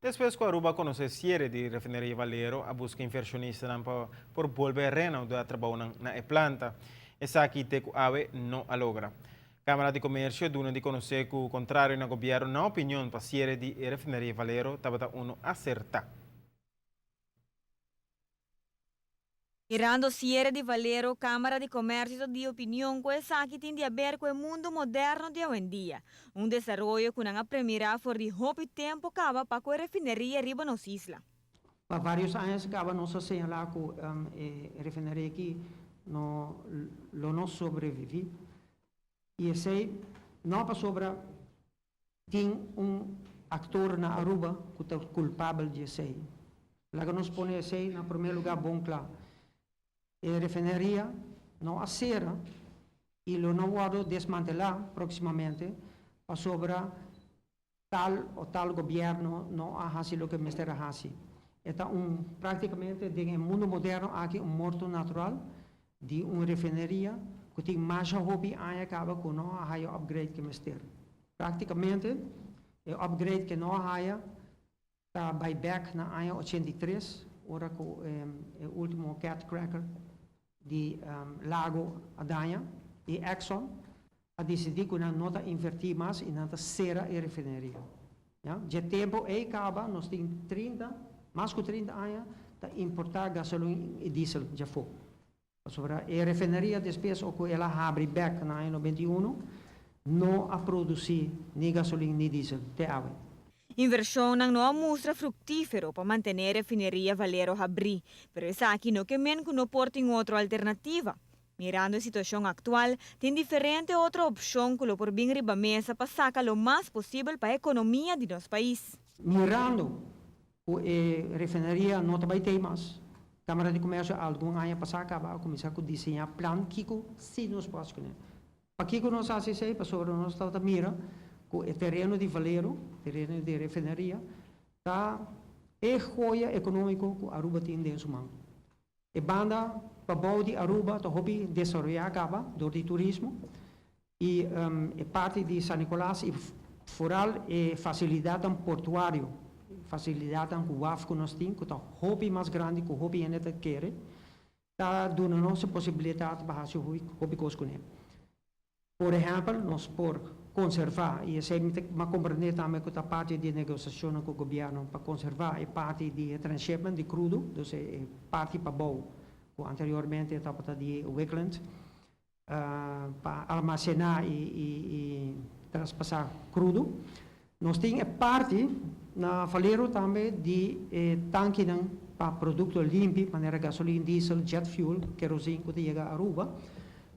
Despues ku Aruba a konosé siere di refineria Valero a buska invershonistanan pa por bolbe renouda trabounan na e planta. Esaki te ku awe no a logra. Kámara di Komersio duna di konosé ku kontrario na gobièrnu nan opinion pa siere di e refineria Valero tabata unu asertá. Mirando siere di Valero, Kámara di Komèrsio ta di opinion ku esaki tin di aber ku e mundu moderno di awendia, un desaroyo ku nan a premirá for di hopi tempu kaba pa ku e refineria riba nos isla. Pa vários añas kaba nos a señalá ku e refineria aki no lo no sobreviví i esei no pasobra Tin un actor na Aruba cu ta culpabel di esey. Laga nos pone esey na primer lugar bon cla. E refineria no a cera y lo no wordo desmantela proximamente pasobra tal o tal gobierno no a haci loke mester a haci. E ta un practicamente den e mundo moderno aki un morto natural di un refineria cu tin masha hopi aña caba cu no a haya upgrade cu mester. Practicamente e upgrade cu no a haya ta bay bek na aña 83 ora cu e ultimo cat cracker di Lago a daña y Exxon a dicidi cu nan no ta inverti mas y nan ta cera e refineria. Ya, dje tempo ey caba nos tin 30, mas cu 30 aña ta importa gasolin y diesel djafo. Pasobra e refineria despues o cu el a habri bek na aña 91 no a produci ni gasolin ni diesel te awe. Inversionnan no a mustra fructifero pa mantene e refineria Valero habri, pero esaki no ke men cu no por tin otro alternativa. Mirando e situacion actual, tin diferente otro opcion cu lo por bin riba mesa pa saca lo mas posibel pa e economia di nos pais. Mirando cu e refineria no ta bay tey mas, Camara di Comercio algun aña pasa caba a cuminsa cu diseña plan kico si nos por haci cune. Pakico nos haci esey? Pasobra nos tabata mira cu e tereno di Valero, tereno di refineria, ta e joya economico cu Aruba tin den su man. E banda pabou di Aruba ta hopi desaroyá kaba dor di turismo i e parti di San Nicolas i foral e fasilidatnan portuario, fasilidatnan ku waf ku nos tin ku ta hopi mas grandi ku hopi hende ta kere, ta duna nos e posibilidat pa hasi hopi kos kuné. Por ehèmpel, nos por konservá, i esei mi ta a komprendé tambe ku ta parti di e negosiashonnan ku gobièrnu, pa konservá e parti di e transshipment di krudo, dus e parti pabou ku anteriormente tabata di Wickland, pa almasená i traspasá krudo. Nos tin e parti na Valero tambe di e tankinan pa produkto limpi manera gasolin, diesel, jet fuel, kerosene ku ta yega Aruba.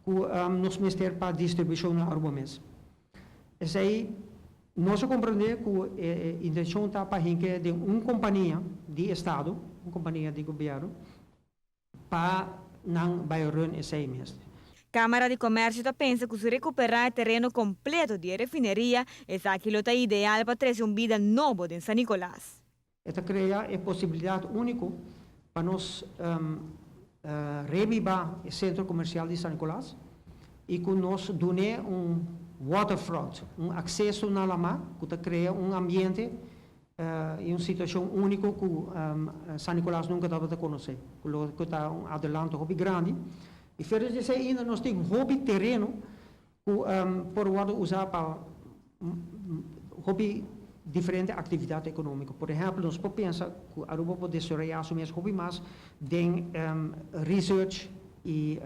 Ku nos mester pa distribushon na Aruba mes. Esei nos a komprendé ku e intenshon ta pa hinke den un kompania di estado, un kompania di gobièrnu, pa nan bai run esei mes. Kámara di Komèrsio ta pensa ku si rekuperá e tereno kompleto di e refineria, esaki lo ta ideal pa trese un bida nobo den San Nicolas. E ta krea e posibilidat úniko pa nos rebibá e sentro komersial di San Nicolas i ku nos dun'é un waterfront, un akseso na lamá ku ta krea un ambiente i un situashon úniko ku San Nicolas nunka tabata konosé, ku lo ku ta un adelanto hopi grandi. I ferder di esei ainda nos tin hopi tereno Ku por wòrdu usá pa hopi diferente aktividat ekonómiko. Por ehèmpel, nos por pensa ku Aruba por desaroyá su mes hopi mas den research i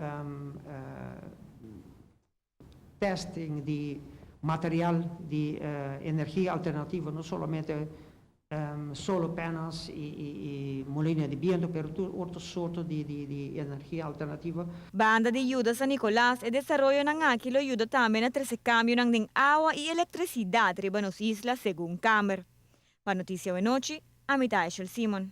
testing di material di energia alternativo, no solamente Solar panels y molina di biento, pero tur otro sorto di energia alternativa. Banda di yuda San Nicolas, e desaroyonan aki lo yuda tambe na trese kambionan den awa i elektrisidat riba nos isla, segun Kamer. Pa Noticia Awenochi, ami ta Eshel Simon.